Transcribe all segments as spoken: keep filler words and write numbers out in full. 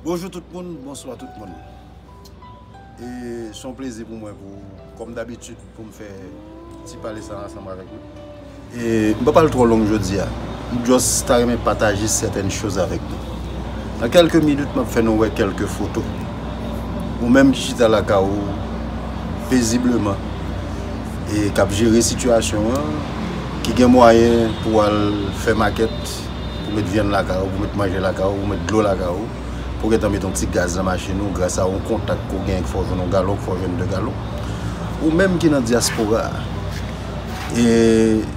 Bonjou tout moun, bonswa tout moun. E se yon plezi pou mwen, pou, kòm dabitid, pou m fè ti pale sa ansanm avèk nou. E m pa pral twò long jodi a. M just ta renmen pataje sètèn choz avèk nou. Nan kèlke minit, m ap fè nou wè kèlke foto. Ou menm ki chita lakay ou, pezibleman, e k ap jere sitiyasyon an, ki gen mwayen pou al fè makèt, pou met vyann lakay ou, pou met manje lakay ou, pou met dlo lakay ou, pou gentan met yon ti gaz nan machin ou, gras a yon kontak ke w genyen, k fè w jwenn yon galon, k fè w jwenn de galon. Ou menm ki nan dyaspora a, e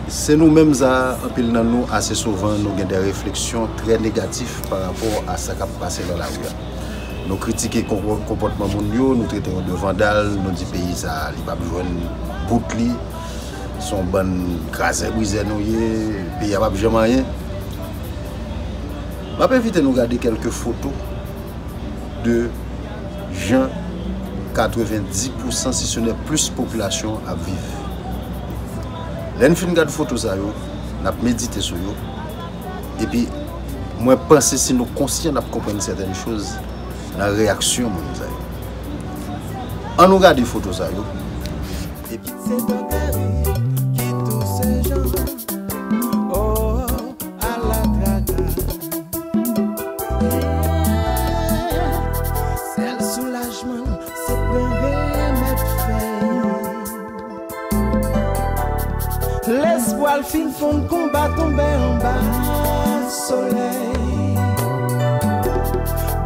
se nou menm sa, anpil nan nou, ase souvan, nou gen de refleksyon trè negatif pa rapò a sa k ap pase nan lari a. Nou kritike konpò-, konpòtman moun yo, nou trete yo de vandal, nou di peyi sa a, li p ap jwenn bout li. Se yon bann krazè brizè nou ye, peyi a p ap janm anyen. M ap envite nou gade kèlke foto de jan katrevendis pousan, si se nè plis, popilasyon ap viv. Lè n fin gad foto sa yo, n ap medite sou yo. Epi, mwen panse si nou konsyan, n ap konprann sètèn choz nan reyaksyon moun sa yo. An nou gade foto sa yo. Epi, se Dogari ki tou se jan. Oh, ala traka. Sèl soulajman l, se pran remèd fèy. Lespwa l fin fonn konba tonbe anba solèy.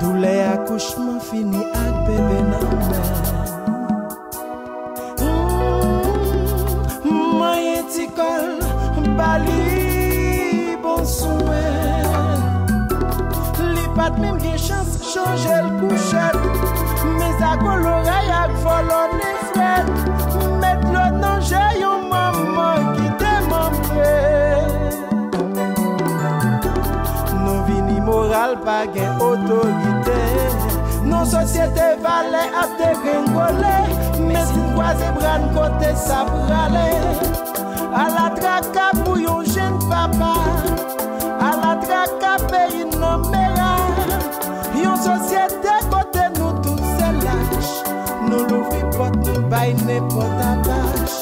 Doulè akouchman fini ak bebe nan men. Hmm, manyen ti kò l, ba li bon swen. Li pa t menm gen chans chanje l kouchèt. Men sa koloray ak vòlò nen frèt. Met dlo nan je yon manman ki te manbre. Nou vin imoral, pa gen otorite. Nan sosyete valè ap degrengole. Men si n kwaze bra n, kote sa prale? Ala traka pou yon jenn papa. Ala traka peyi n nan mera. Yon sosyete kote nou tout se lach. Nou louvri pòt, nou bay nenpòt apach.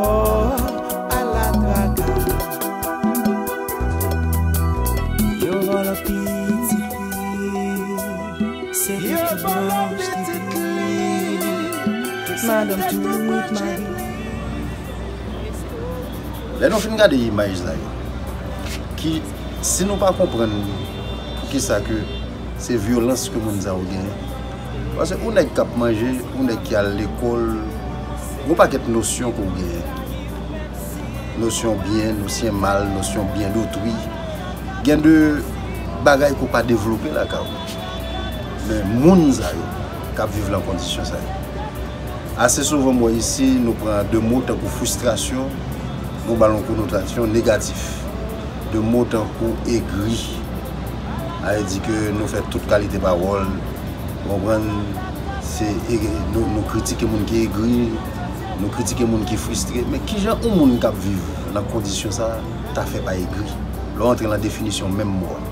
Oh, ala traka. Yo vòlò pitit li, se pitit blanch li, madanm tout mari. Lè nou fin gade imaj sa yo, ki, si nou pa konprann poukisa ke se vyolans ke moun sa yo genyen, paske yon nèg k ap manje, yon nèg ki al lekòl, yon pakèt nosyon ke w genyen. Nosyon byen, nosyon mal, nosyon byen dotri. Gen de bagay ke w pa devlope lakay ou. Men moun sa yo k ap viv nan kondisyon sa yo. Ase souvan, m wè isi, nou pran de mo tankou fristrasyon, nou ba l yon konotasyon negatif. De mo tankou egri. Sa vle di ke nou fè tout kalite pawòl, ou konprann? Se, e, nou, nou kritike moun ki egri, nou kritike moun ki fristre. Men kijan yon moun k ap viv nan kondisyon sa a ta fè pa egri? Lè w antre nan definisyon menm mo a,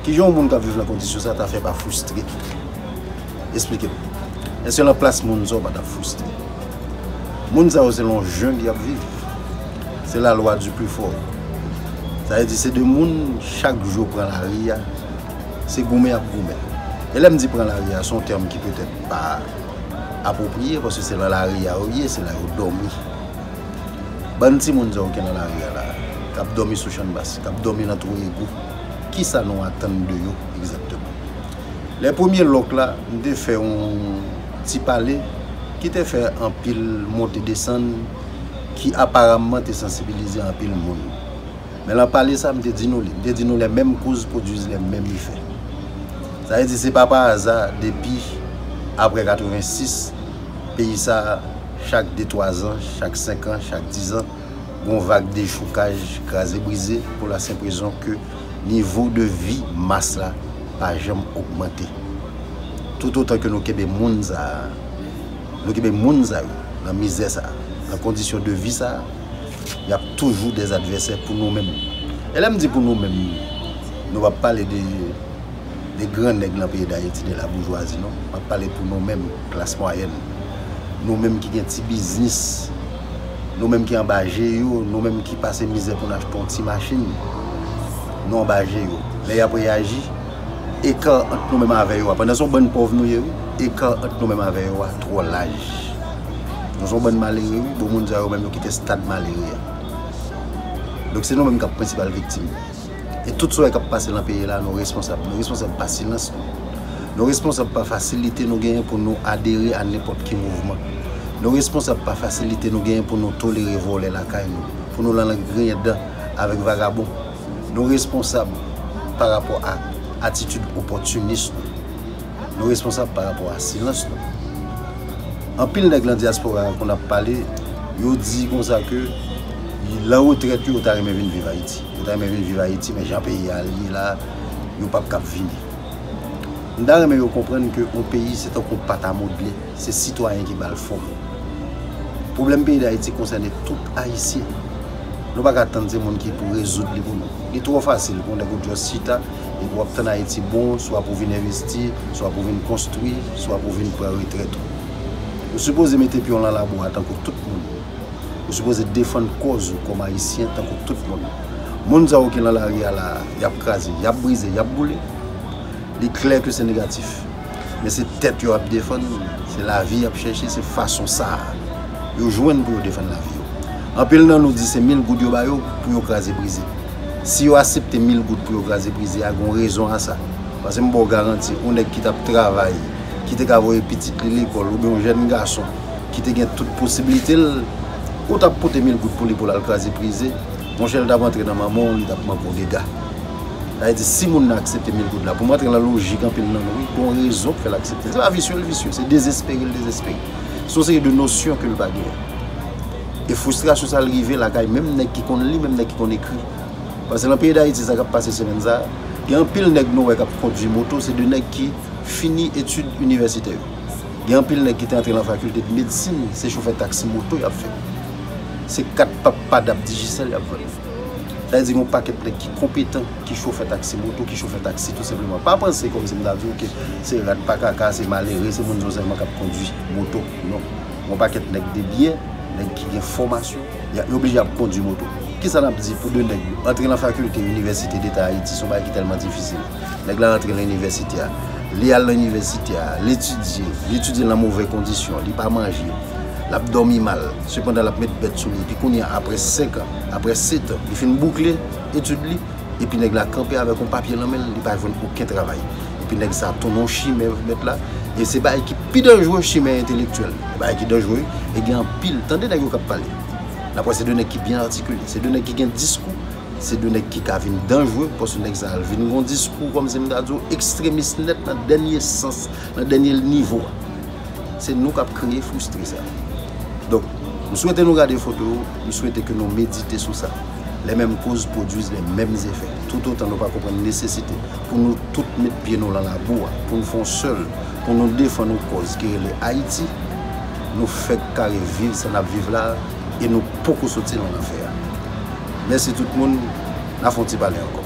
kijan yon moun k ap viv nan kondisyon sa a ta fè pa fristre? Esplike m. Èske nan plas moun sa w pa t ap fristre? Moun sa yo se nan yon jeng y ap viv. Se la loi du plus fort. Sa vle di se de moun chak jou pran lari a, se goumen y ap goumen. E lè m di pran lari a, se yon tèm ki petèt pa apwopriye, paske se nan lari a yo ye, se la yo dòmi. Bann timoun sa yo ki nan lari a la, k ap dòmi sou channmas, k ap dòmi nan twou egou, kisa nou atann de yo egzakteman? Lè premye lòk la, m te fè yon ti pale ki te fè anpil monte desann, ki aparamman te sansibilize anpil moun. Men nan pale sa, m te di nou li. M te di nou les mêmes causes produisent les mêmes effets. Sa vle di se pa pa aza, depi apre katrevensis, peyi sa, chak de twa zan, chak senk an, chak diz an, gon vag dechoukaj, kraze brize, pou la senp rezon ke nivo de vi mas la pa janm ogmante. Toutotan ke nou kenbe moun sa, nou kenbe moun sa yo nan mizè sa, nan kondisyon de vi sa, y ap toujou dè advèsè pou nou menm. E lè m di pou nou menm, nou p ap pale de de gran nèg nan peyi Dayiti, de la boujwazi, non. M ap pale pou nou menm, klas mwayèn. Nou menm ki gen ti biznis, nou menm ki anba je yo, nou menm ki pase mizè pou n achte yon ti machin, nou anba je yo. Lè y ap reyaji, eka ant nou menm avè yo a, pandan se yon bann pòv nou ye, wi, eka ant nou menm avè yo a twò laj. Nou se yon bann malere, wi, bon moun sa yo menm yo kite stad malere a. Donk se nou menm k ap prensipal viktim. E tout sa w wè k ap pase nan peyi la, nou responsab. Nou responsab pa silans nou. Nou responsab pa fasilite nou genyen pou nou adere a nenpòt ki mouvman. Nou responsab pa fasilite nou genyen pou nou tolere vòlè lakay nou, pou nou lan griyen dan avèk vagabon. Nou responsab pa rapò a atitid opòtinis nou. Nou responsab pa rapò a silans nou. Anpil nèg nan dyaspora a, kon n ap pale, yo di konsa ke lan retrèt yo, yo ta renmen vin viv Ayiti. Yo ta renmen vin viv Ayiti, men jan peyi a ye la, yo p ap kab vini. M ta renmen yo konprann ke yon peyi se tankou yon pat a modle, se sitwayen ki ba l fòm. Pwoblèm peyi Dayiti konsène tout Ayisyen. Nou pa ka tann se moun ki pou rezoud li pou nou. Li twò fasil pou yon nèg ou just chita, epi w ap tann Ayiti bon, swa pou vin envesti, swa pou vin konstwi, swa pou vin pran retrèt ou. Ou sipoze mete pye w lan labou a tankou tout moun. Ou sipoze defann kòz ou kòm Ayisyen tankou tout moun. Moun sa yo ki lan lari a la, y ap kraze, y ap brize, y ap boule. Li klè ke se negatif. Men se tèt yo ap defann, se lavi y ap chèche, se fason sa a yo jwenn pou yo defann lavi yo. Anpil nan nou di se mil goud yo ba yo pou yo kraze brize. Si yo aksepte mil goud pou yo kraze brize a, gen yon rezon a sa. Paske m ba w garanti, yon nèg ki t ap travay, ki te ka voye pitit li lekòl, oubyen yon jèn gason ki te gen tout posiblite l, ou t ap pote mil goud pou li pou l al kraze brize, monchè, l t ap antre nan manman w, li t ap manke w dega. Sa vle di, si moun nan aksepte mil goud la, pou m antre nan lojik anpil nan nou, wi, gen yon rezon k fè l aksepte. Se pa visye l visye, se dezespere l dezespere. Se yon seri de nosyon ke l pa genyen. E fristrasyon sa l rive lakay menm nèg ki konn li, menm nèg ki konn ekri. Paske nan peyi Dayiti, sa k ap pase semèn sa a, gen anpil nèg nou wè k ap kondui moto, se de nèg ki fini etid inivèsitè yo. Gen anpil nèg ki te antre nan fakilte de medsin, se chofè taksi moto y ap fè. Se kat pap padap Digicel y ap vann. Sa vle di gen yon pakèt nèg ki konpetan, ki chofè taksi moto, ki chofè taksi tou senpleman. Pa panse kòmsi m ta di w ke se rad pa kaka, se malere, se moun sa yo sèlman k ap kondui moto. Non. Gen yon pakèt nèg de byen, nèg ki gen fòmasyon, y a- yo oblije ap kondui moto. Kisa n ap di pou de nèg yo antre nan fakilte inivèsite Deta Ayiti, se yon bagay ki tèlman difisil. Nèg la rantre nan inivèsite a. Li al nan inivèsite a, li etidye, li etidye nan move kondisyon, li pa manje, l ap dòmi mal, sepandan l ap met bèt sou li. Epi kounye a, apre senk an, apre sèt an, li fin boukle etid li, epi nèg la kanpe avèk yon papye nan men l, li pa jwenn okenn travay. Epi nèg sa tounen yon chimè, mèt la, e se bagay ki pi danjere chimè entelektyèl. Bagay ki danjere, e gen anpil, tande nèg yo k ap pale. N ap wè se de nèg ki byen atikile, se de nèg ki gen diskou, se de nèg ki ka vin danjere, paske nèg sa a vin gen yon diskou, kòmsi m ta di w, ekstremis nèt nan dènye sans, nan dènye nivo a. Se nou k ap kreye fristre sa. Donk, m swete nou gade foto yo, m swete ke nou medite sou sa. Les mêmes causes produisent les mêmes effets. Toutotan nou pa konprann nesesite pou nou tout met pye nou lan labou a, pou nou fè yon sèl, pou nou defann yon kòz ki rele Ayiti, nou fèk kare viv sa n ap viv la, e nou poko soti lan lanfè a. Mèsi tout moun, n a fè yon ti pale ankò.